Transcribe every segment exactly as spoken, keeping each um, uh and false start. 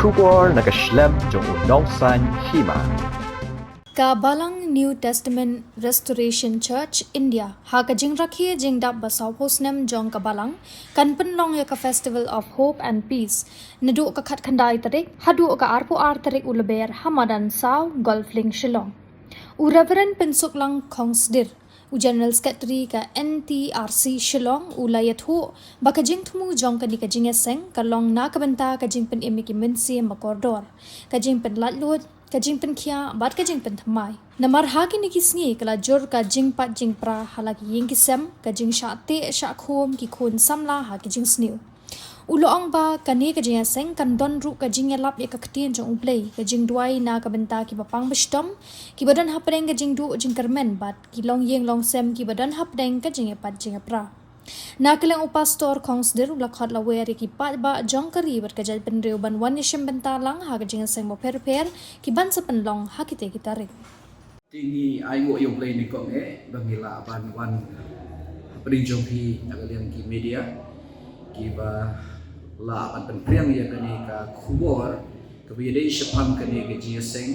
Khubor na ka shlem jong u nongsan hima. Ka Balang New Testament Restoration Church India ha ka jingrakhe jingdap ba sawphew snem jong ka Balang kan pynlong ïa ka Festival of Hope and Peace naduh ka khatkhyndai tarik haduh ka arphew ar tarik u Lber ha madan saw Golf Link Shillong. U Reverend Pynsuklang Khongsdir, u General Secretary ka N T R C Shillong, u la ïathuh ba ka jingthmu jong kane ka jingïaseng ka long na ka bynta ka jingpynim ïa ki mynsiem ba kordor, ka jingpynlaitluid, ka jingpynkhiah bad ka jingpynthymmai. Namar ha kine ki sngi ka la jur ka jingpait jingpra ha la ki ïing ki sem, ka jingshah teh shah khum ki khun samla ha ki jingsniew. U la ong ba kane ka jingïaseng kan don ruh ka jingïalap ïa ka ktien jong U Blei, ka jingduwai na ka bynta kiba pang ba shitom, kiba don hapdeng ka jingduh jingkyrmen bad ki longïing longsem kiba don hapdeng ka jingïapait jingïapra. Na ka liang u Pastor Khongsdir u la khot la wer ïa ki paidbah jong ka ri bad ka jaitbynriew ban wan ïashim bynta lang ha ka jingïaseng bapher bapher kiban sa pynlong ha kitei ki tarik. Te ngi ai nguh ïa U Blei nyngkong eh ba ngi lah ban wan hapdeng jong phi na ka liang ki media kiba lah ban pynpriang ïa kane ka khubor kaba ïadei shaphang kane ka jingïaseng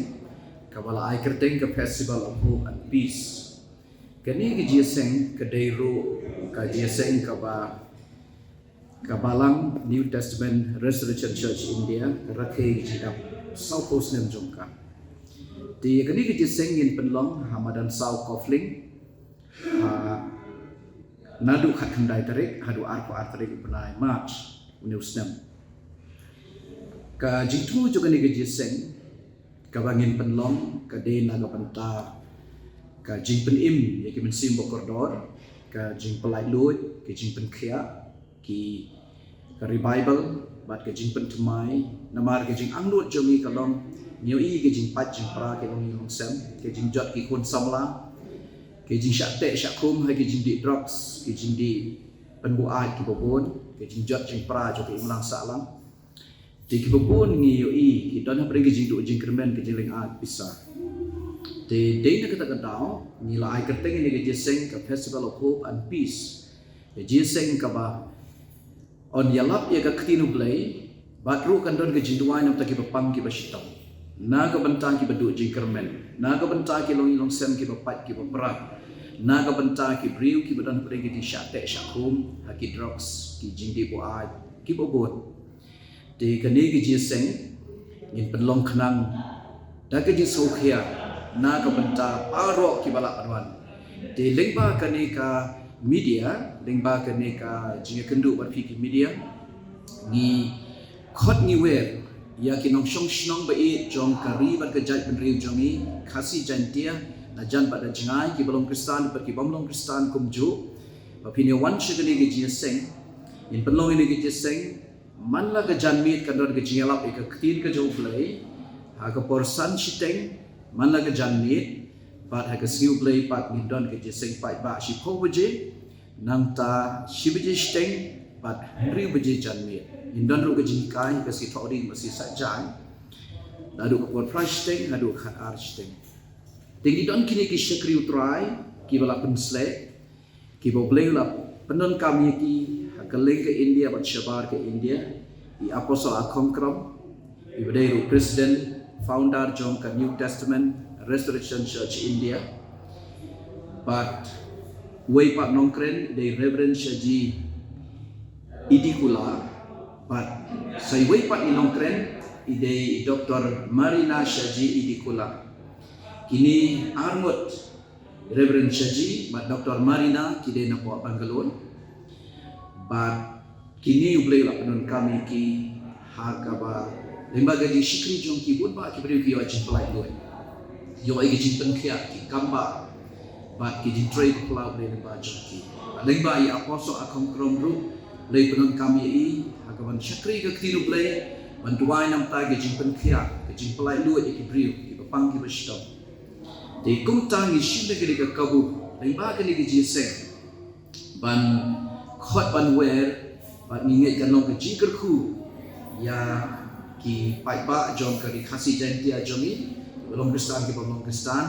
kaba la ai kyrteng ka Festival of Hope and Peace. Kane ka jingïaseng ka dei ruh ka jingïaseng kaba ka Balang New Testament Restoration Church India ka rakhe ka jingdap sawphew snem jong ka. Te kane ka jingïaseng ngin pynlong ha madan saw Golf Link ha naduh khatkhyndai tarik haduh arphew ar tarik u bnai March une u snem. Ka jingthmu jong kane ka jingïaseng kaba ngin pynlong ka dei na ka bynta ka jingpynim ïa ki mynsiem ba kordor, ka jingpynlaitluid, ka jingpynkhiah, ki ka revival bad ka jingpynthymmai. Namar ka jingangnud jong ngi ka long ngi ïohi ka jingpait jingpra ki longïing longsem, ka jingjot ki khun samla, ka jingshah teh shah khum ha ki jingdih drugs, ki jingdih pynbuaid kiba bun, ka jingjot jingpra jong ka imlang sahlang. Te kiba bun ngi ïohi ki don hapdeng ka jingduh jingkyrmen, ka jinglynga pisa. Te dei na kata ka daw ngi la ai kyrteng ïa ka jingïaseng ka Festival of Hope and Peace. Ka jingïaseng kaba yn ïalap ïa ka ktien U Blei bad ruh kan don ka jingduwai na ka bynta kiba pang kiba shitom, na ka bynta kiba duh jingkyrmen, na ka bynta ki longïing longsem kiba pait kiba pra, na ka bynta ki briew kiba don hapdeng ki jingshah teh shah khum ha ki drugs, ki jingdih buaid kiba bun. Te kane ka jingïaseng ngin pynlong khnang da ka jingsngewkhia na ka bynta baroh kiba lah ban wan. Te lyngba kane ka media, lyngba kane ka jingïakynduh bad phi ki media, ngi khot ngi wer ïa ki nongshong shnong ba ïeit jong ka ri bad ka jaitbynriew jong ngi Khasi Jaintia, na jan bad na jngai, kiba long Khristan bad ki bym long Khristan kumjuh, ba phin ïa wan sha kane ka jingïaseng. Ngin pynlong ïa kane ka jingïaseng man la ka janmiet, kan don ka jingïalap ïa ka ktien ka jong U Blei ha ka por san shiteng man la ka janmiet, bad ha ka Sngi U Blei pat ngin don ka jingïaseng paidbah shiphew baje, nangta shi baje shiteng bad hynriew baje janmiet ngin don ruh ka jinghikai ha ka Sngi Thohdieng bad Sngi Saitjaiñ, naduh ka por phra shiteng haduh ka khatar shiteng. Te ngi don kine ki shakri U Trai kiba la pynsleh, kiba U Blei u la pyndonkam ïa ki ha kylleng ka India bad shabar ka India, i Apostol Akhongkrom, iba dei ruh President Founder jong ka New Testament Restoration Church India, bad uwei pat nongkren i dei Reverend Shaji Idikula, bad sa iwei pat i nongkren i dei i Doktor Marina Shaji Idikula. Kine arngut, Reverend Shaji bad Doktor Marina, ki dei na pdeng Bangalore. Bad kine U Blei u la pyndonkam ïa ki ha kaba lyngba ka jingshakri jong ki, bun bah ki briew ki ïoh jingpyllait luid, ïoh ïa ka jingpynkhiah, ki kam bah bad ki jingtrei phylla U Blei lyngba jong ki. Bad lyngba i Apostol Akhongkrom ruh, U Blei pyndonkam ïa i ha kaban shakri ka ktien U Blei, ban duwai namar ka jingpynkhiah, ka jingpyllait luid ïa ki briew kiba pang kiba shitom. Te kumta ngi shim da kane ka kabu lyngba kane ka jingïaseng ban khot ban wer, bad ngi ngeit kan long ka jingkyrkhu ïa ki paidbah jong ka ri Khasi Jaintia jong ngi, kiba long Khristan kiba ym long Khristan,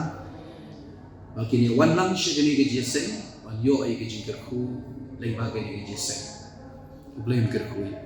ba kin ïa wan lang sha kane ka jingïaseng ban ïoh ïa ka jingkyrkhu lyngba kane ka jingïaseng. U Blei un kyrkhu ïa